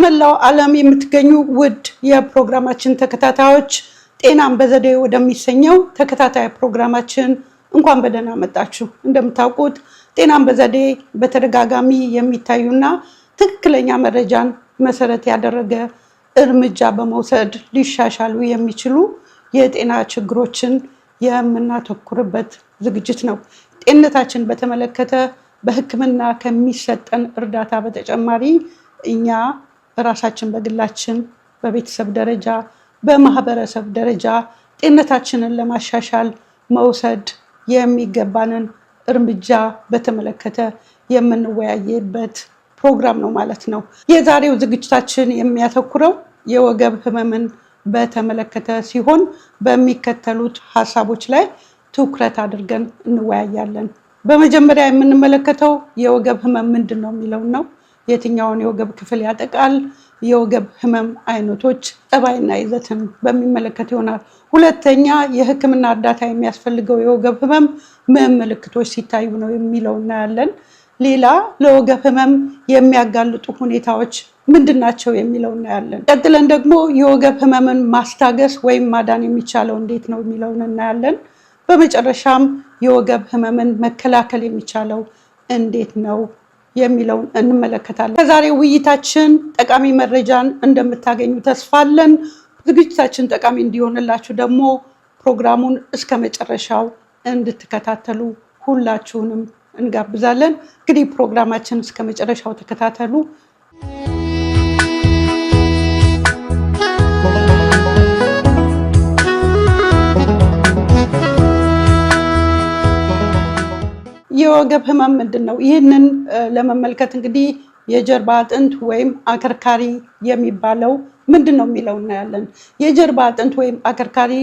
በመላው ዓለም የምትገኙ ውድ የፕሮግራማችን ተከታታዮች፣ ጤናን በዘዴ ወደሚሰኘው ተከታታይ ፕሮግራማችን እንኳን በደህና መጣችሁ። እንደምታውቁት ጤናን በዘዴ በተደጋጋሚ የሚታዩና ትክክለኛ መረጃን መሰረት ያደረገ እርምጃ በመውሰድ ሊሻሻሉ የሚችሉ የጤና ችግሮችን የምናተኩርበት ዝግጅት ነው። ጤንነታችን በተመለከተ በሕክምና ከሚሰጠን እርዳታ በተጨማሪ እኛ ራሳችን በግላችን፣ በቤተሰብ ደረጃ፣ በማህበረሰብ ደረጃ ጤንነታችንን ለማሻሻል መውሰድ የሚገባንን እርምጃ በተመለከተ የምንወያይበት ፕሮግራም ነው ማለት ነው። የዛሬው ዝግጅታችን የሚያተኩረው የወገብ ህመምን በተመለከተ ሲሆን በሚከተሉት ሀሳቦች ላይ ትኩረት አድርገን እንወያያለን። በመጀመሪያ የምንመለከተው የወገብ ህመም ምንድን ነው የሚለውን ነው። የትኛውን የወገብ ክፍል ያጠቃል? የወገብ ህመም አይነቶች፣ ጠባይና ይዘትን በሚመለከት ይሆናል። ሁለተኛ፣ የህክምና እርዳታ የሚያስፈልገው የወገብ ህመም ምን ምልክቶች ሲታዩ ነው የሚለው እናያለን። ሌላ ለወገብ ህመም የሚያጋልጡ ሁኔታዎች ምንድን ናቸው የሚለው እናያለን። ቀጥለን ደግሞ የወገብ ህመምን ማስታገስ ወይም ማዳን የሚቻለው እንዴት ነው የሚለውን እናያለን። በመጨረሻም የወገብ ህመምን መከላከል የሚቻለው እንዴት ነው የሚለውን እንመለከታለን። ከዛሬው ውይይታችን ጠቃሚ መረጃን እንደምታገኙ ተስፋ አለን። ዝግጅታችን ጠቃሚ እንዲሆንላችሁ ደግሞ ፕሮግራሙን እስከ መጨረሻው እንድትከታተሉ ሁላችሁንም እንጋብዛለን። እንግዲህ ፕሮግራማችን እስከ መጨረሻው ተከታተሉ። የወገብ ህመም ምንድን ነው? ይህንን ለመመልከት እንግዲህ የጀርባ አጥንት ወይም አከርካሪ የሚባለው ምንድን ነው የሚለው እናያለን። የጀርባ አጥንት ወይም አከርካሪ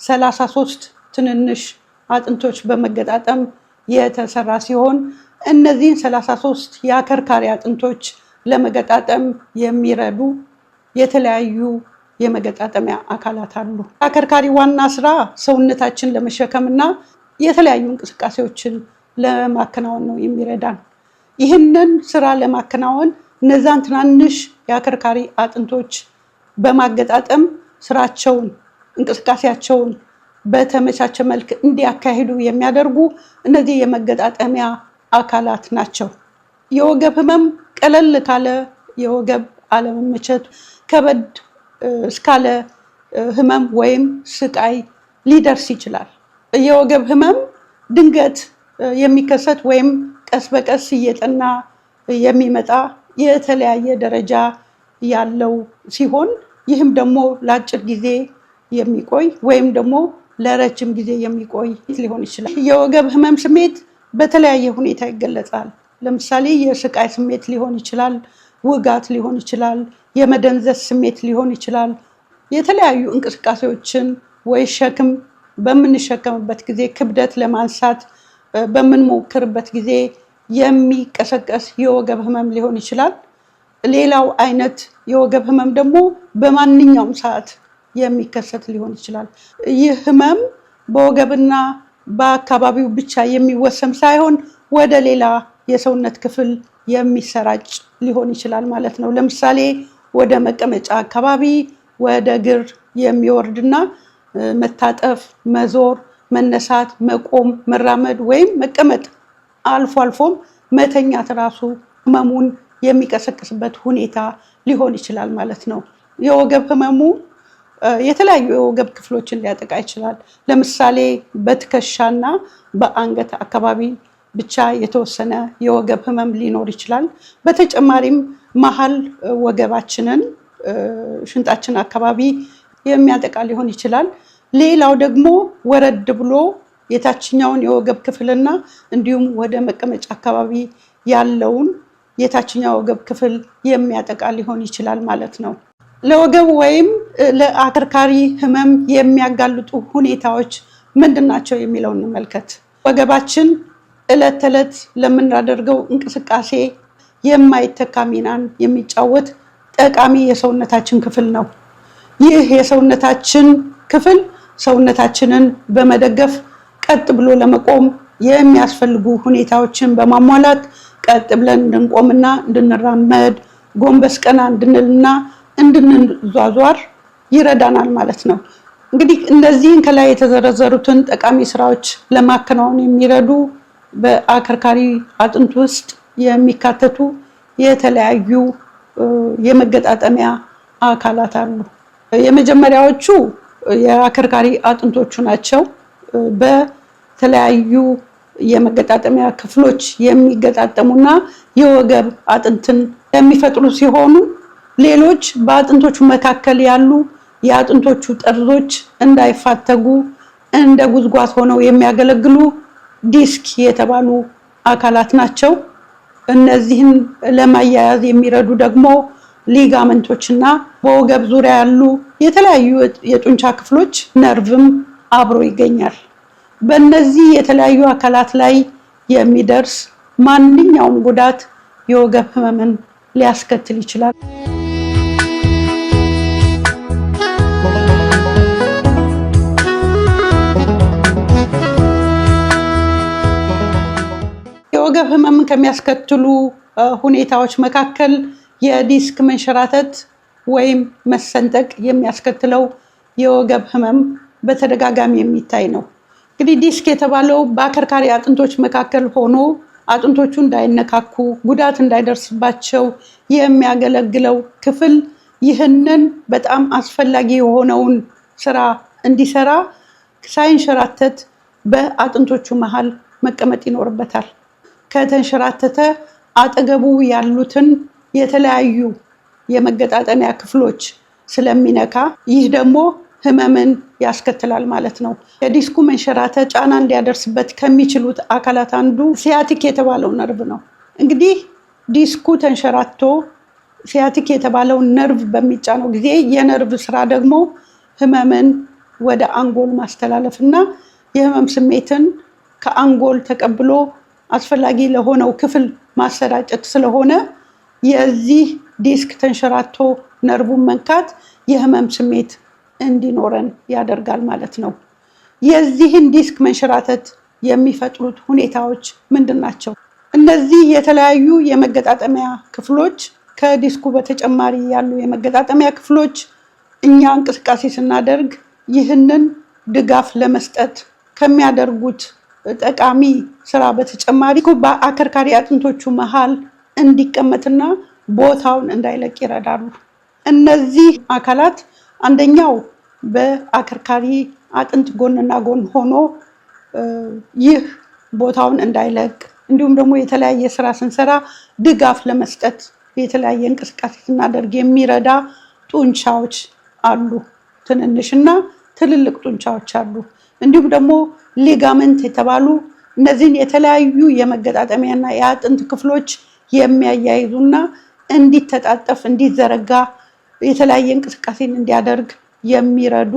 33 ትንንሽ አጥንቶች በመገጣጠም የተሰራ ሲሆን እነዚህን 33 የአከርካሪ አጥንቶች ለመገጣጠም የሚረዱ የተለያዩ የመገጣጠሚያ አካላት አሉ። አከርካሪ ዋና ስራ ሰውነታችን ለመሸከም እና የተለያዩ እንቅስቃሴዎችን ለማከናወን ነው የሚረዳን። ይህንን ስራ ለማከናወን እነዛን ትናንሽ የአከርካሪ አጥንቶች በማገጣጠም ስራቸውን፣ እንቅስቃሴያቸውን በተመቻቸ መልክ እንዲያካሂዱ የሚያደርጉ እነዚህ የመገጣጠሚያ አካላት ናቸው። የወገብ ህመም ቀለል ካለ የወገብ አለመመቸት ከበድ እስካለ ህመም ወይም ስቃይ ሊደርስ ይችላል። የወገብ ህመም ድንገት የሚከሰት ወይም ቀስ በቀስ እየጠና የሚመጣ የተለያየ ደረጃ ያለው ሲሆን ይህም ደግሞ ለአጭር ጊዜ የሚቆይ ወይም ደግሞ ለረጅም ጊዜ የሚቆይ ሊሆን ይችላል። የወገብ ህመም ስሜት በተለያየ ሁኔታ ይገለጻል። ለምሳሌ የስቃይ ስሜት ሊሆን ይችላል፣ ውጋት ሊሆን ይችላል፣ የመደንዘዝ ስሜት ሊሆን ይችላል። የተለያዩ እንቅስቃሴዎችን ወይ ሸክም በምንሸከምበት ጊዜ፣ ክብደት ለማንሳት በምንሞክርበት ጊዜ የሚቀሰቀስ የወገብ ህመም ሊሆን ይችላል። ሌላው አይነት የወገብ ህመም ደግሞ በማንኛውም ሰዓት የሚከሰት ሊሆን ይችላል። ይህ ህመም በወገብና በአካባቢው ብቻ የሚወሰን ሳይሆን ወደ ሌላ የሰውነት ክፍል የሚሰራጭ ሊሆን ይችላል ማለት ነው። ለምሳሌ ወደ መቀመጫ አካባቢ፣ ወደ እግር የሚወርድና መታጠፍ፣ መዞር፣ መነሳት፣ መቆም፣ መራመድ ወይም መቀመጥ፣ አልፎ አልፎም መተኛት ራሱ ህመሙን የሚቀሰቅስበት ሁኔታ ሊሆን ይችላል ማለት ነው። የወገብ ህመሙ የተለያዩ የወገብ ክፍሎችን ሊያጠቃ ይችላል። ለምሳሌ በትከሻና በአንገት አካባቢ ብቻ የተወሰነ የወገብ ህመም ሊኖር ይችላል። በተጨማሪም መሀል ወገባችንን፣ ሽንጣችን አካባቢ የሚያጠቃ ሊሆን ይችላል። ሌላው ደግሞ ወረድ ብሎ የታችኛውን የወገብ ክፍልና እንዲሁም ወደ መቀመጫ አካባቢ ያለውን የታችኛው ወገብ ክፍል የሚያጠቃ ሊሆን ይችላል ማለት ነው። ለወገብ ወይም ለአከርካሪ ህመም የሚያጋልጡ ሁኔታዎች ምንድን ናቸው የሚለውን እንመልከት። ወገባችን ዕለት ተዕለት ለምናደርገው እንቅስቃሴ የማይተካ ሚናን የሚጫወት ጠቃሚ የሰውነታችን ክፍል ነው። ይህ የሰውነታችን ክፍል ሰውነታችንን በመደገፍ ቀጥ ብሎ ለመቆም የሚያስፈልጉ ሁኔታዎችን በማሟላት ቀጥ ብለን እንድንቆምና እንድንራመድ ጎንበስ ቀና እንድንልና እንድንዟዟር ይረዳናል ማለት ነው። እንግዲህ እነዚህን ከላይ የተዘረዘሩትን ጠቃሚ ስራዎች ለማከናወን የሚረዱ በአከርካሪ አጥንት ውስጥ የሚካተቱ የተለያዩ የመገጣጠሚያ አካላት አሉ። የመጀመሪያዎቹ የአከርካሪ አጥንቶቹ ናቸው። በተለያዩ የመገጣጠሚያ ክፍሎች የሚገጣጠሙና የወገብ አጥንትን የሚፈጥሩ ሲሆኑ ሌሎች በአጥንቶቹ መካከል ያሉ የአጥንቶቹ ጠርዞች እንዳይፋተጉ እንደ ጉዝጓዝ ሆነው የሚያገለግሉ ዲስክ የተባሉ አካላት ናቸው። እነዚህን ለማያያዝ የሚረዱ ደግሞ ligament ኦች እና በወገብ ዙሪያ ያሉ የተለያዩ የጡንቻ ክፍሎች ነርቭም አብሮ ይገኛል። በእነዚህ የተለያዩ አካላት ላይ የሚደርስ ማንኛውም ጉዳት የወገብ ህመምን ሊያስከትል ይችላል። የወገብ ህመምን ከሚያስከትሉ ሁኔታዎች መካከል የዲስክ መንሸራተት ወይም መሰንጠቅ የሚያስከትለው የወገብ ህመም በተደጋጋሚ የሚታይ ነው። እንግዲህ ዲስክ የተባለው በአከርካሪ አጥንቶች መካከል ሆኖ አጥንቶቹ እንዳይነካኩ ጉዳት እንዳይደርስባቸው የሚያገለግለው ክፍል ይህንን በጣም አስፈላጊ የሆነውን ስራ እንዲሰራ ሳይንሸራተት በአጥንቶቹ መሀል መቀመጥ ይኖርበታል። ከተንሸራተተ አጠገቡ ያሉትን የተለያዩ የመገጣጠሚያ ክፍሎች ስለሚነካ ይህ ደግሞ ህመምን ያስከትላል ማለት ነው። የዲስኩ መንሸራተት ጫና እንዲያደርስበት ከሚችሉት አካላት አንዱ sciatic የተባለው ነርቭ ነው። እንግዲህ ዲስኩ ተንሸራቶ sciatic የተባለው ነርቭ በሚጫነው ጊዜ የነርቭ ስራ ደግሞ ህመምን ወደ አንጎል ማስተላለፍ እና የህመም ስሜትን ከአንጎል ተቀብሎ አስፈላጊ ለሆነው ክፍል ማሰራጨት ስለሆነ የዚህ ዲስክ ተንሸራቶ ነርቡን መንካት የህመም ስሜት እንዲኖረን ያደርጋል ማለት ነው። የዚህን ዲስክ መንሸራተት የሚፈጥሩት ሁኔታዎች ምንድን ናቸው? እነዚህ የተለያዩ የመገጣጠሚያ ክፍሎች ከዲስኩ በተጨማሪ ያሉ የመገጣጠሚያ ክፍሎች እኛ እንቅስቃሴ ስናደርግ ይህንን ድጋፍ ለመስጠት ከሚያደርጉት ጠቃሚ ስራ በተጨማሪ በአከርካሪ አጥንቶቹ መሀል እንዲቀመጥና ቦታውን እንዳይለቅ ይረዳሉ። እነዚህ አካላት አንደኛው በአከርካሪ አጥንት ጎንና ጎን ሆኖ ይህ ቦታውን እንዳይለቅ እንዲሁም ደግሞ የተለያየ ስራ ስንሰራ ድጋፍ ለመስጠት የተለያየ እንቅስቃሴ ስናደርግ የሚረዳ ጡንቻዎች አሉ። ትንንሽና ትልልቅ ጡንቻዎች አሉ። እንዲሁም ደግሞ ligament የተባሉ እነዚህን የተለያዩ የመገጣጠሚያና የአጥንት ክፍሎች የሚያያይዙና እንዲተጣጠፍ እንዲዘረጋ የተለያየ እንቅስቃሴን እንዲያደርግ የሚረዱ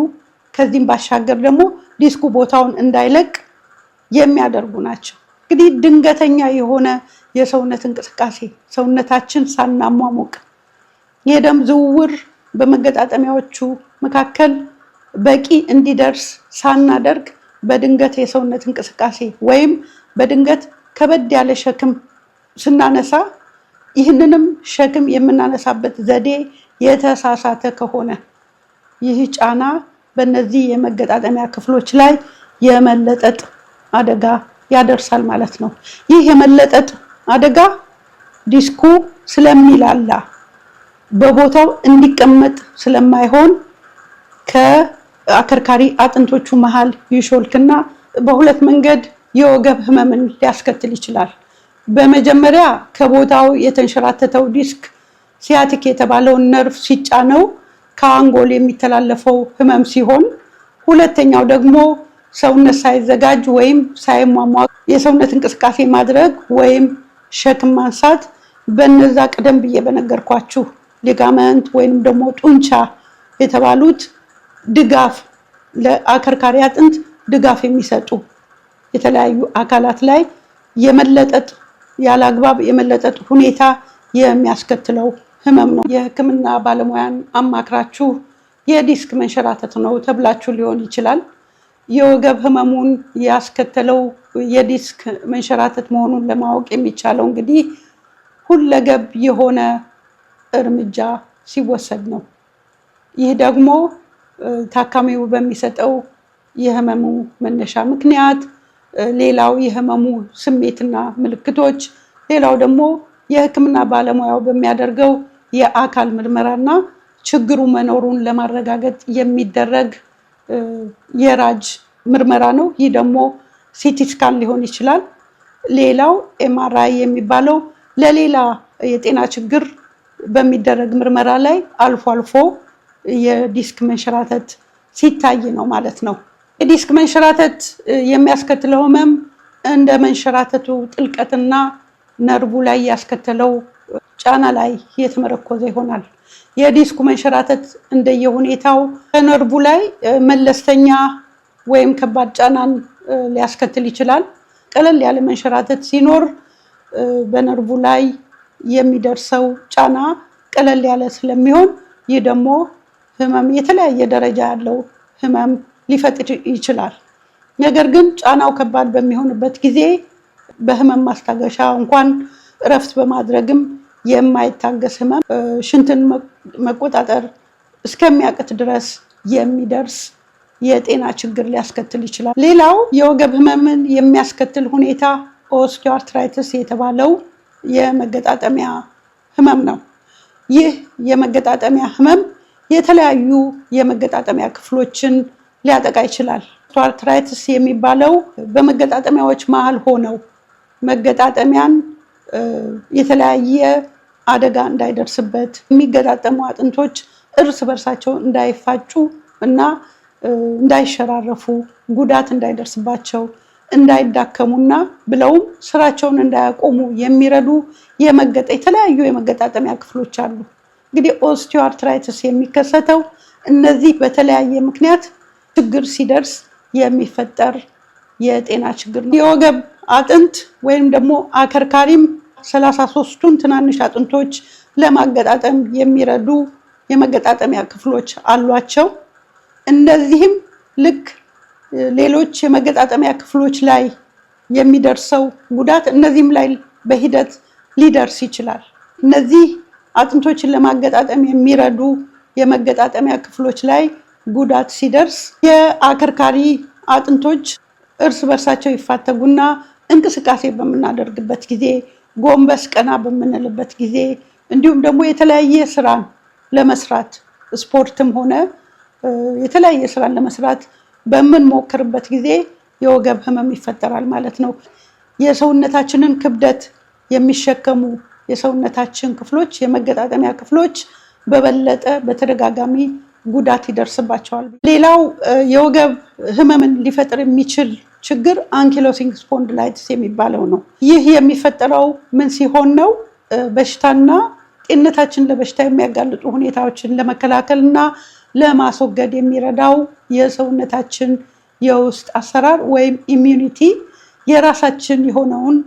ከዚህም ባሻገር ደግሞ ዲስኩ ቦታውን እንዳይለቅ የሚያደርጉ ናቸው። እንግዲህ ድንገተኛ የሆነ የሰውነት እንቅስቃሴ ሰውነታችን ሳናሟሙቅ የደም ዝውውር በመገጣጠሚያዎቹ መካከል በቂ እንዲደርስ ሳናደርግ በድንገት የሰውነት እንቅስቃሴ ወይም በድንገት ከበድ ያለ ሸክም ስናነሳ ይህንንም ሸክም የምናነሳበት ዘዴ የተሳሳተ ከሆነ ይህ ጫና በእነዚህ የመገጣጠሚያ ክፍሎች ላይ የመለጠጥ አደጋ ያደርሳል ማለት ነው። ይህ የመለጠጥ አደጋ ዲስኩ ስለሚላላ በቦታው እንዲቀመጥ ስለማይሆን ከአከርካሪ አጥንቶቹ መሃል ይሾልክና በሁለት መንገድ የወገብ ህመምን ሊያስከትል ይችላል። በመጀመሪያ ከቦታው የተንሸራተተው ዲስክ sciatic የተባለውን ነርቭ ሲጫነው ከአንጎል የሚተላለፈው ህመም ሲሆን፣ ሁለተኛው ደግሞ ሰውነት ሳይዘጋጅ ወይም ሳይሟሟ የሰውነት እንቅስቃሴ ማድረግ ወይም ሸክም ማንሳት በነዛ ቀደም ብዬ በነገርኳችሁ ligament ወይም ደግሞ ጡንቻ የተባሉት ድጋፍ ለአከርካሪ አጥንት ድጋፍ የሚሰጡ የተለያዩ አካላት ላይ የመለጠጥ ያለ አግባብ የመለጠጥ ሁኔታ የሚያስከትለው ህመም ነው። የህክምና ባለሙያን አማክራችሁ የዲስክ መንሸራተት ነው ተብላችሁ ሊሆን ይችላል። የወገብ ህመሙን ያስከተለው የዲስክ መንሸራተት መሆኑን ለማወቅ የሚቻለው እንግዲህ ሁለገብ የሆነ እርምጃ ሲወሰድ ነው። ይህ ደግሞ ታካሚው በሚሰጠው የህመሙ መነሻ ምክንያት፣ ሌላው የህመሙ ስሜትና ምልክቶች፣ ሌላው ደግሞ የሕክምና ባለሙያው በሚያደርገው የአካል ምርመራና ችግሩ መኖሩን ለማረጋገጥ የሚደረግ የራጅ ምርመራ ነው። ይህ ደግሞ CT scan ሊሆን ይችላል። ሌላው MRI የሚባለው ለሌላ የጤና ችግር በሚደረግ ምርመራ ላይ አልፎ አልፎ የዲስክ መንሸራተት ሲታይ ነው ማለት ነው። የዲስክ መንሸራተት የሚያስከትለው ህመም እንደ መንሸራተቱ ጥልቀትና ነርቡ ላይ ያስከተለው ጫና ላይ የተመረኮዘ ይሆናል። የዲስኩ መንሸራተት እንደየሁኔታው ከነርቡ ላይ መለስተኛ ወይም ከባድ ጫናን ሊያስከትል ይችላል። ቀለል ያለ መንሸራተት ሲኖር በነርቡ ላይ የሚደርሰው ጫና ቀለል ያለ ስለሚሆን ይህ ደግሞ ህመም የተለያየ ደረጃ ያለው ህመም ሊፈጥር ይችላል። ነገር ግን ጫናው ከባድ በሚሆንበት ጊዜ በህመም ማስታገሻ እንኳን እረፍት በማድረግም የማይታገስ ህመም፣ ሽንትን መቆጣጠር እስከሚያቅት ድረስ የሚደርስ የጤና ችግር ሊያስከትል ይችላል። ሌላው የወገብ ህመምን የሚያስከትል ሁኔታ osteoarthritis የተባለው የመገጣጠሚያ ህመም ነው። ይህ የመገጣጠሚያ ህመም የተለያዩ የመገጣጠሚያ ክፍሎችን ሊያጠቃ ይችላል። osteoarthritis የሚባለው በመገጣጠሚያዎች መሀል ሆነው መገጣጠሚያን የተለያየ አደጋ እንዳይደርስበት የሚገጣጠሙ አጥንቶች እርስ በርሳቸው እንዳይፋጩ እና እንዳይሸራረፉ ጉዳት እንዳይደርስባቸው እንዳይዳከሙና ብለውም ስራቸውን እንዳያቆሙ የሚረዱ የተለያዩ የመገጣጠሚያ ክፍሎች አሉ። እንግዲህ osteoarthritis የሚከሰተው እነዚህ በተለያየ ምክንያት ችግር ሲደርስ የሚፈጠር የጤና ችግር ነው። የወገብ አጥንት ወይም ደግሞ አከርካሪም 33ቱን ትናንሽ አጥንቶች ለማገጣጠም የሚረዱ የመገጣጠሚያ ክፍሎች አሏቸው። እነዚህም ልክ ሌሎች የመገጣጠሚያ ክፍሎች ላይ የሚደርሰው ጉዳት እነዚህም ላይ በሂደት ሊደርስ ይችላል። እነዚህ አጥንቶችን ለማገጣጠም የሚረዱ የመገጣጠሚያ ክፍሎች ላይ ጉዳት ሲደርስ የአከርካሪ አጥንቶች እርስ በርሳቸው ይፋተጉና እንቅስቃሴ በምናደርግበት ጊዜ፣ ጎንበስ ቀና በምንልበት ጊዜ እንዲሁም ደግሞ የተለያየ ስራን ለመስራት ስፖርትም ሆነ የተለያየ ስራን ለመስራት በምንሞክርበት ጊዜ የወገብ ህመም ይፈጠራል ማለት ነው። የሰውነታችንን ክብደት የሚሸከሙ የሰውነታችን ክፍሎች የመገጣጠሚያ ክፍሎች በበለጠ በተደጋጋሚ ጉዳት ይደርስባቸዋል። ሌላው የወገብ ህመምን ሊፈጥር የሚችል ችግር ankylosing spondylitis የሚባለው ነው። ይህ የሚፈጠረው ምን ሲሆን ነው? በሽታና ጤንነታችን ለበሽታ የሚያጋልጡ ሁኔታዎችን ለመከላከል እና ለማስወገድ የሚረዳው የሰውነታችን የውስጥ አሰራር ወይም immunity የራሳችን የሆነውን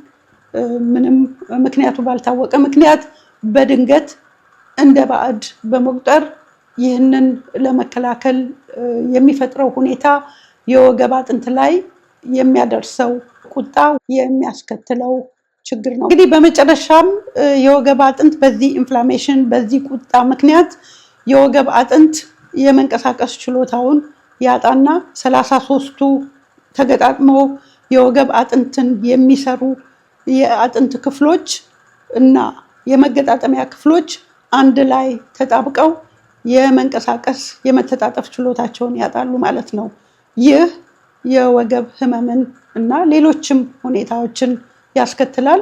ምንም ምክንያቱ ባልታወቀ ምክንያት በድንገት እንደ ባዕድ በመቁጠር ይህንን ለመከላከል የሚፈጥረው ሁኔታ የወገብ አጥንት ላይ የሚያደርሰው ቁጣ የሚያስከትለው ችግር ነው። እንግዲህ በመጨረሻም የወገብ አጥንት በዚህ inflammation በዚህ ቁጣ ምክንያት የወገብ አጥንት የመንቀሳቀስ ችሎታውን ያጣና 33ቱ ተገጣጥመው የወገብ አጥንትን የሚሰሩ የአጥንት ክፍሎች እና የመገጣጠሚያ ክፍሎች አንድ ላይ ተጣብቀው የመንቀሳቀስ የመተጣጠፍ ችሎታቸውን ያጣሉ ማለት ነው። ይህ የወገብ ህመምን እና ሌሎችም ሁኔታዎችን ያስከትላል።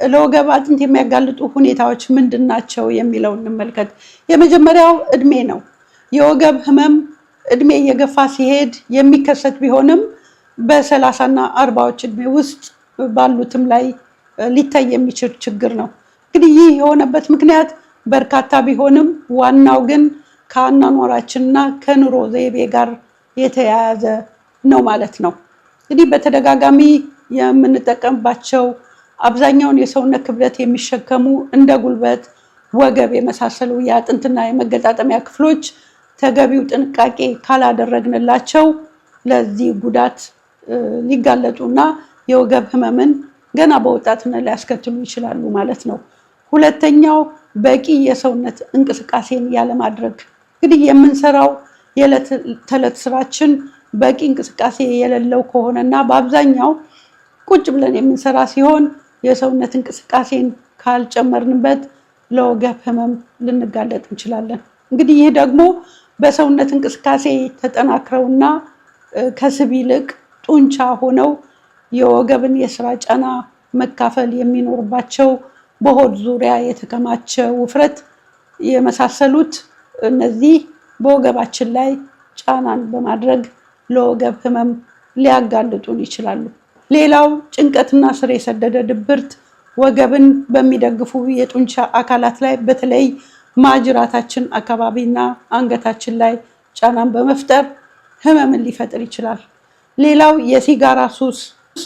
ለወገብ አጥንት የሚያጋልጡ ሁኔታዎች ምንድን ናቸው የሚለው እንመልከት። የመጀመሪያው እድሜ ነው። የወገብ ህመም እድሜ እየገፋ ሲሄድ የሚከሰት ቢሆንም በ30ና 40ዎች እድሜ ውስጥ ባሉትም ላይ ሊታይ የሚችል ችግር ነው። እንግዲህ ይህ የሆነበት ምክንያት በርካታ ቢሆንም ዋናው ግን ከአኗኗራችንና ከኑሮ ዘይቤ ጋር የተያያዘ ነው ማለት ነው። እንግዲህ በተደጋጋሚ የምንጠቀምባቸው አብዛኛውን የሰውነት ክብደት የሚሸከሙ እንደ ጉልበት፣ ወገብ የመሳሰሉ የአጥንትና የመገጣጠሚያ ክፍሎች ተገቢው ጥንቃቄ ካላደረግንላቸው ለዚህ ጉዳት ሊጋለጡና የወገብ ህመምን ገና በወጣትነት ሊያስከትሉ ይችላሉ ማለት ነው። ሁለተኛው በቂ የሰውነት እንቅስቃሴን ያለማድረግ። እንግዲህ የምንሰራው የዕለት ተዕለት ስራችን በቂ እንቅስቃሴ የሌለው ከሆነ እና በአብዛኛው ቁጭ ብለን የምንሰራ ሲሆን የሰውነት እንቅስቃሴን ካልጨመርንበት ለወገብ ህመም ልንጋለጥ እንችላለን። እንግዲህ ይህ ደግሞ በሰውነት እንቅስቃሴ ተጠናክረውና ከስብ ይልቅ ጡንቻ ሆነው የወገብን የስራ ጫና መካፈል የሚኖርባቸው በሆድ ዙሪያ የተከማቸ ውፍረት የመሳሰሉት እነዚህ በወገባችን ላይ ጫናን በማድረግ ለወገብ ህመም ሊያጋልጡን ይችላሉ። ሌላው ጭንቀትና ስር የሰደደ ድብርት ወገብን በሚደግፉ የጡንቻ አካላት ላይ በተለይ ማጅራታችን አካባቢና አንገታችን ላይ ጫናን በመፍጠር ህመምን ሊፈጥር ይችላል። ሌላው የሲጋራ ሱስ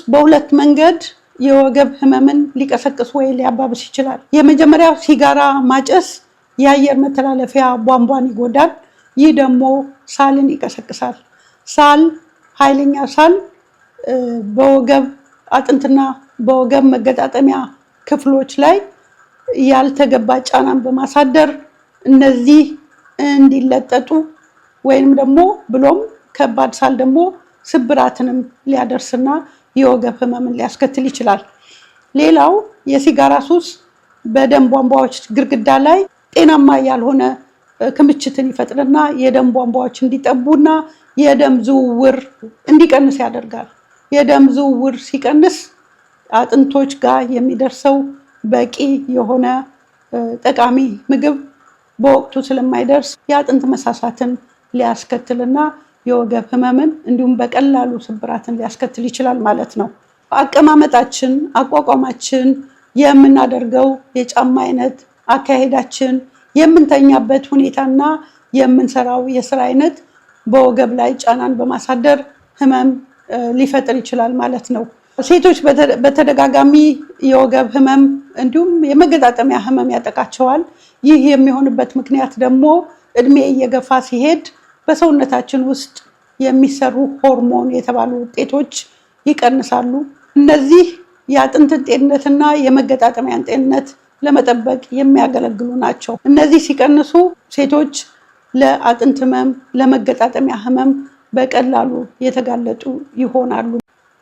በሁለት መንገድ የወገብ ህመምን ሊቀሰቅስ ወይ ሊያባብስ ይችላል። የመጀመሪያው ሲጋራ ማጨስ የአየር መተላለፊያ ቧንቧን ይጎዳል። ይህ ደግሞ ሳልን ይቀሰቅሳል። ሳል፣ ኃይለኛ ሳል በወገብ አጥንትና በወገብ መገጣጠሚያ ክፍሎች ላይ ያልተገባ ጫናን በማሳደር እነዚህ እንዲለጠጡ ወይንም ደግሞ ብሎም ከባድ ሳል ደግሞ ስብራትንም ሊያደርስና የወገብ ህመምን ሊያስከትል ይችላል። ሌላው የሲጋራ ሱስ በደም ቧንቧዎች ግድግዳ ላይ ጤናማ ያልሆነ ክምችትን ይፈጥርና የደም ቧንቧዎች እንዲጠቡና የደም ዝውውር እንዲቀንስ ያደርጋል። የደም ዝውውር ሲቀንስ አጥንቶች ጋር የሚደርሰው በቂ የሆነ ጠቃሚ ምግብ በወቅቱ ስለማይደርስ የአጥንት መሳሳትን ሊያስከትልና የወገብ ህመምን እንዲሁም በቀላሉ ስብራትን ሊያስከትል ይችላል ማለት ነው። አቀማመጣችን፣ አቋቋማችን፣ የምናደርገው የጫማ አይነት፣ አካሄዳችን፣ የምንተኛበት ሁኔታና የምንሰራው የስራ አይነት በወገብ ላይ ጫናን በማሳደር ህመም ሊፈጥር ይችላል ማለት ነው። ሴቶች በተደጋጋሚ የወገብ ህመም እንዲሁም የመገጣጠሚያ ህመም ያጠቃቸዋል። ይህ የሚሆንበት ምክንያት ደግሞ እድሜ እየገፋ ሲሄድ በሰውነታችን ውስጥ የሚሰሩ ሆርሞን የተባሉ ውጤቶች ይቀንሳሉ። እነዚህ የአጥንትን ጤንነትና የመገጣጠሚያን ጤንነት ለመጠበቅ የሚያገለግሉ ናቸው። እነዚህ ሲቀንሱ ሴቶች ለአጥንት ህመም፣ ለመገጣጠሚያ ህመም በቀላሉ የተጋለጡ ይሆናሉ።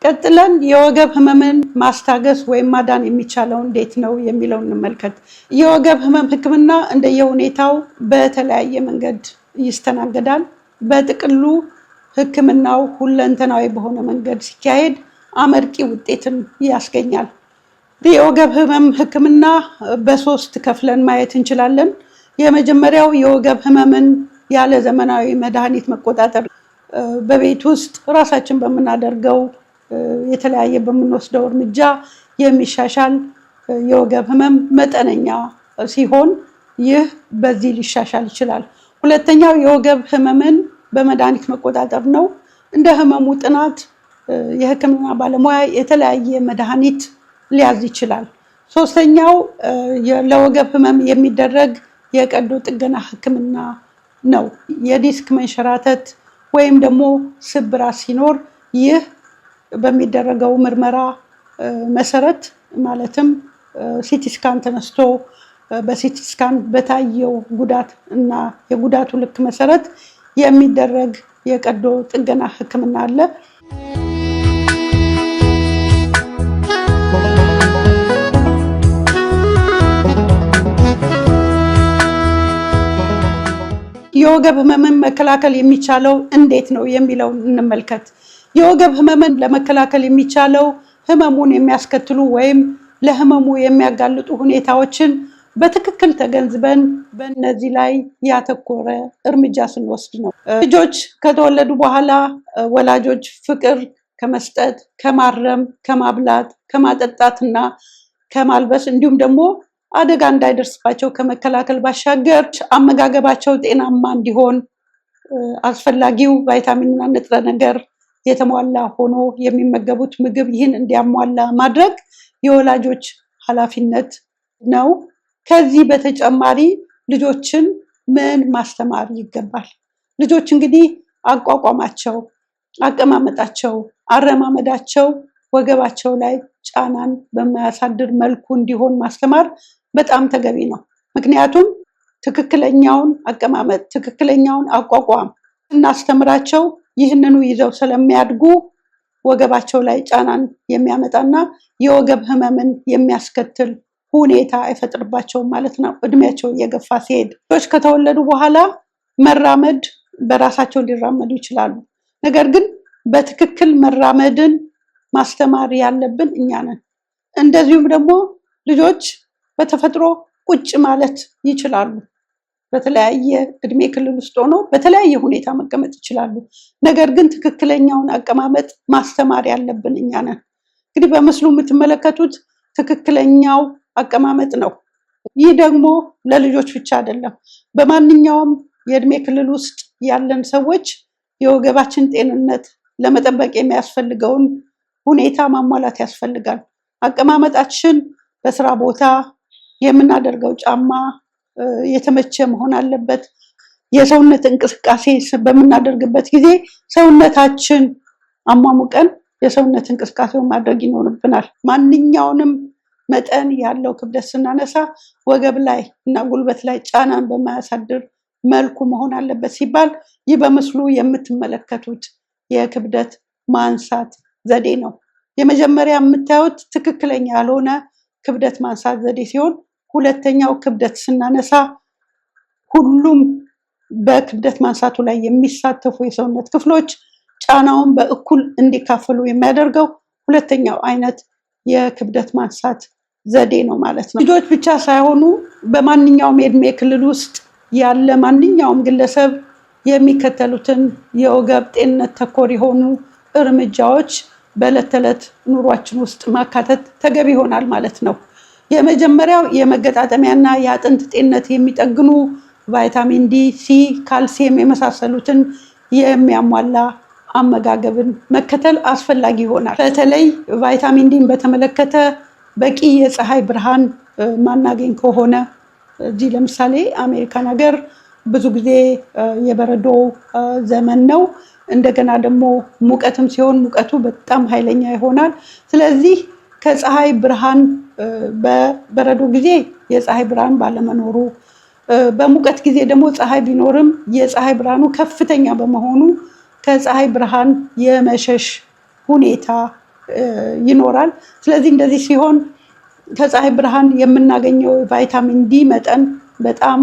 ቀጥለን የወገብ ህመምን ማስታገስ ወይም ማዳን የሚቻለው እንዴት ነው የሚለው እንመልከት። የወገብ ህመም ህክምና እንደየሁኔታው በተለያየ መንገድ ይስተናገዳል። በጥቅሉ ህክምናው ሁለንተናዊ በሆነ መንገድ ሲካሄድ አመርቂ ውጤትን ያስገኛል። የወገብ ህመም ህክምና በሶስት ከፍለን ማየት እንችላለን። የመጀመሪያው የወገብ ህመምን ያለ ዘመናዊ መድኃኒት መቆጣጠር፣ በቤት ውስጥ ራሳችን በምናደርገው የተለያየ በምንወስደው እርምጃ የሚሻሻል የወገብ ህመም መጠነኛ ሲሆን ይህ በዚህ ሊሻሻል ይችላል። ሁለተኛው የወገብ ህመምን በመድኃኒት መቆጣጠር ነው። እንደ ህመሙ ጥናት የህክምና ባለሙያ የተለያየ መድኃኒት ሊያዝ ይችላል። ሶስተኛው ለወገብ ህመም የሚደረግ የቀዶ ጥገና ህክምና ነው። የዲስክ መንሸራተት ወይም ደግሞ ስብራት ሲኖር ይህ በሚደረገው ምርመራ መሰረት ማለትም CT scan ተነስቶ በ CT scan በታየው ጉዳት እና የጉዳቱ ልክ መሰረት የሚደረግ የቀዶ ጥገና ህክምና አለ። የወገብ ህመምን መከላከል የሚቻለው እንዴት ነው የሚለውን እንመልከት። የወገብ ህመምን ለመከላከል የሚቻለው ህመሙን የሚያስከትሉ ወይም ለህመሙ የሚያጋልጡ ሁኔታዎችን በትክክል ተገንዝበን በእነዚህ ላይ ያተኮረ እርምጃ ስንወስድ ነው። ልጆች ከተወለዱ በኋላ ወላጆች ፍቅር ከመስጠት፣ ከማረም፣ ከማብላት፣ ከማጠጣትና ከማልበስ እንዲሁም ደግሞ አደጋ እንዳይደርስባቸው ከመከላከል ባሻገር አመጋገባቸው ጤናማ እንዲሆን አስፈላጊው ቫይታሚንና ንጥረ ነገር የተሟላ ሆኖ የሚመገቡት ምግብ ይህን እንዲያሟላ ማድረግ የወላጆች ኃላፊነት ነው። ከዚህ በተጨማሪ ልጆችን ምን ማስተማር ይገባል? ልጆች እንግዲህ አቋቋማቸው፣ አቀማመጣቸው፣ አረማመዳቸው ወገባቸው ላይ ጫናን በማያሳድር መልኩ እንዲሆን ማስተማር በጣም ተገቢ ነው። ምክንያቱም ትክክለኛውን አቀማመጥ፣ ትክክለኛውን አቋቋም እናስተምራቸው ይህንኑ ይዘው ስለሚያድጉ ወገባቸው ላይ ጫናን የሚያመጣና የወገብ ህመምን የሚያስከትል ሁኔታ አይፈጥርባቸውም ማለት ነው። እድሜያቸው እየገፋ ሲሄድ ልጆች ከተወለዱ በኋላ መራመድ በራሳቸው ሊራመዱ ይችላሉ። ነገር ግን በትክክል መራመድን ማስተማር ያለብን እኛ ነን። እንደዚሁም ደግሞ ልጆች በተፈጥሮ ቁጭ ማለት ይችላሉ። በተለያየ እድሜ ክልል ውስጥ ሆኖ በተለያየ ሁኔታ መቀመጥ ይችላሉ። ነገር ግን ትክክለኛውን አቀማመጥ ማስተማር ያለብን እኛ ነን። እንግዲህ በምስሉ የምትመለከቱት ትክክለኛው አቀማመጥ ነው። ይህ ደግሞ ለልጆች ብቻ አይደለም። በማንኛውም የእድሜ ክልል ውስጥ ያለን ሰዎች የወገባችን ጤንነት ለመጠበቅ የሚያስፈልገውን ሁኔታ ማሟላት ያስፈልጋል። አቀማመጣችን በስራ ቦታ የምናደርገው ጫማ የተመቸ መሆን አለበት። የሰውነት እንቅስቃሴ በምናደርግበት ጊዜ ሰውነታችን አሟሙቀን የሰውነት እንቅስቃሴውን ማድረግ ይኖርብናል። ማንኛውንም መጠን ያለው ክብደት ስናነሳ ወገብ ላይ እና ጉልበት ላይ ጫናን በማያሳድር መልኩ መሆን አለበት ሲባል ይህ በምስሉ የምትመለከቱት የክብደት ማንሳት ዘዴ ነው። የመጀመሪያ የምታዩት ትክክለኛ ያልሆነ ክብደት ማንሳት ዘዴ ሲሆን፣ ሁለተኛው ክብደት ስናነሳ ሁሉም በክብደት ማንሳቱ ላይ የሚሳተፉ የሰውነት ክፍሎች ጫናውን በእኩል እንዲካፈሉ የሚያደርገው ሁለተኛው አይነት የክብደት ማንሳት ዘዴ ነው ማለት ነው። ልጆች ብቻ ሳይሆኑ በማንኛውም የእድሜ ክልል ውስጥ ያለ ማንኛውም ግለሰብ የሚከተሉትን የወገብ ጤንነት ተኮር የሆኑ እርምጃዎች በዕለት ተዕለት ኑሯችን ውስጥ ማካተት ተገቢ ይሆናል ማለት ነው። የመጀመሪያው የመገጣጠሚያና የአጥንት ጤንነት የሚጠግኑ ቫይታሚን ዲ፣ ሲ፣ ካልሲየም የመሳሰሉትን የሚያሟላ አመጋገብን መከተል አስፈላጊ ይሆናል። በተለይ ቫይታሚን ዲን በተመለከተ በቂ የፀሐይ ብርሃን ማናገኝ ከሆነ፣ እዚህ ለምሳሌ አሜሪካን ሀገር ብዙ ጊዜ የበረዶ ዘመን ነው። እንደገና ደግሞ ሙቀትም ሲሆን ሙቀቱ በጣም ኃይለኛ ይሆናል። ስለዚህ ከፀሐይ ብርሃን በበረዶ ጊዜ የፀሐይ ብርሃን ባለመኖሩ፣ በሙቀት ጊዜ ደግሞ ፀሐይ ቢኖርም የፀሐይ ብርሃኑ ከፍተኛ በመሆኑ ከፀሐይ ብርሃን የመሸሽ ሁኔታ ይኖራል። ስለዚህ እንደዚህ ሲሆን ከፀሐይ ብርሃን የምናገኘው ቫይታሚን ዲ መጠን በጣም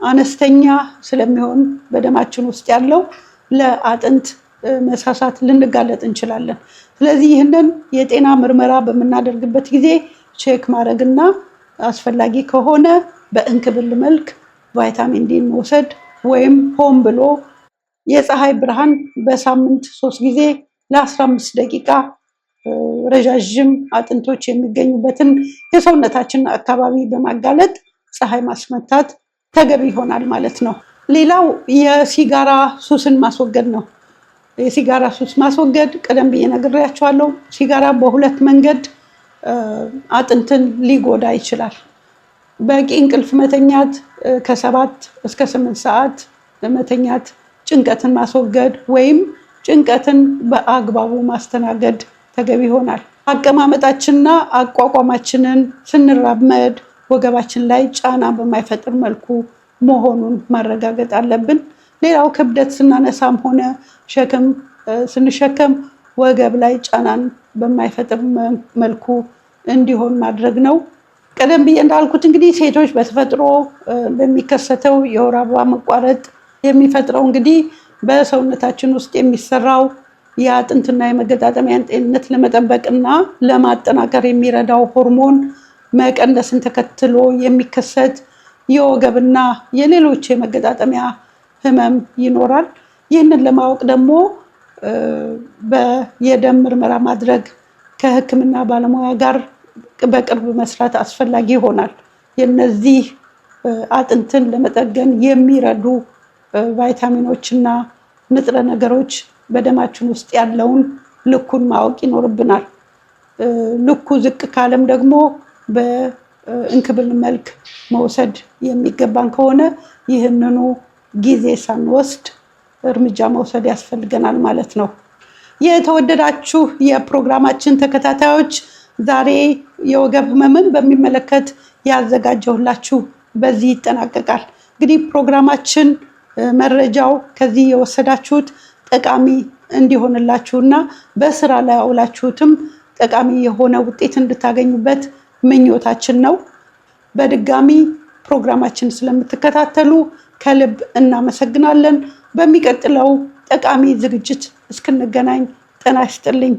አነስተኛ ስለሚሆን በደማችን ውስጥ ያለው ለአጥንት መሳሳት ልንጋለጥ እንችላለን። ስለዚህ ይህንን የጤና ምርመራ በምናደርግበት ጊዜ check ማድረግና አስፈላጊ ከሆነ በእንክብል መልክ ቫይታሚን ዲን መውሰድ ወይም ሆን ብሎ የፀሐይ ብርሃን በሳምንት 3 ጊዜ ለ15 ደቂቃ ረዣዥም አጥንቶች የሚገኙበትን የሰውነታችን አካባቢ በማጋለጥ ፀሐይ ማስመታት ተገቢ ይሆናል ማለት ነው። ሌላው የሲጋራ ሱስን ማስወገድ ነው። የሲጋራ ሱስ ማስወገድ ቀደም ብዬ ነግሬያቸዋለሁ። ሲጋራ በሁለት መንገድ አጥንትን ሊጎዳ ይችላል። በቂ እንቅልፍ መተኛት፣ ከ7 እስከ 8 ሰዓት መተኛት፣ ጭንቀትን ማስወገድ ወይም ጭንቀትን በአግባቡ ማስተናገድ ተገቢ ይሆናል። አቀማመጣችንና አቋቋማችንን ስንራመድ ወገባችን ላይ ጫና በማይፈጥር መልኩ መሆኑን ማረጋገጥ አለብን። ሌላው ክብደት ስናነሳም ሆነ ሸክም ስንሸከም ወገብ ላይ ጫናን በማይፈጥር መልኩ እንዲሆን ማድረግ ነው። ቀደም ብዬ እንዳልኩት እንግዲህ ሴቶች በተፈጥሮ በሚከሰተው የወር አበባ መቋረጥ የሚፈጥረው እንግዲህ በሰውነታችን ውስጥ የሚሰራው የአጥንትና የመገጣጠሚያን ጤንነት ለመጠበቅና ለማጠናከር የሚረዳው ሆርሞን መቀነስን ተከትሎ የሚከሰት የወገብና የሌሎች የመገጣጠሚያ ህመም ይኖራል። ይህንን ለማወቅ ደግሞ የደም ምርመራ ማድረግ፣ ከሕክምና ባለሙያ ጋር በቅርብ መስራት አስፈላጊ ይሆናል። የነዚህ አጥንትን ለመጠገን የሚረዱ ቫይታሚኖችና ንጥረ ነገሮች በደማችን ውስጥ ያለውን ልኩን ማወቅ ይኖርብናል። ልኩ ዝቅ ካለም ደግሞ በእንክብል መልክ መውሰድ የሚገባን ከሆነ ይህንኑ ጊዜ ሳንወስድ እርምጃ መውሰድ ያስፈልገናል ማለት ነው። የተወደዳችሁ የፕሮግራማችን ተከታታዮች፣ ዛሬ የወገብ ህመምን በሚመለከት ያዘጋጀሁላችሁ በዚህ ይጠናቀቃል። እንግዲህ ፕሮግራማችን መረጃው ከዚህ የወሰዳችሁት ጠቃሚ እንዲሆንላችሁና በስራ ላይ አውላችሁትም ጠቃሚ የሆነ ውጤት እንድታገኙበት ምኞታችን ነው። በድጋሚ ፕሮግራማችን ስለምትከታተሉ ከልብ እናመሰግናለን። በሚቀጥለው ጠቃሚ ዝግጅት እስክንገናኝ ጤና ይስጥልኝ።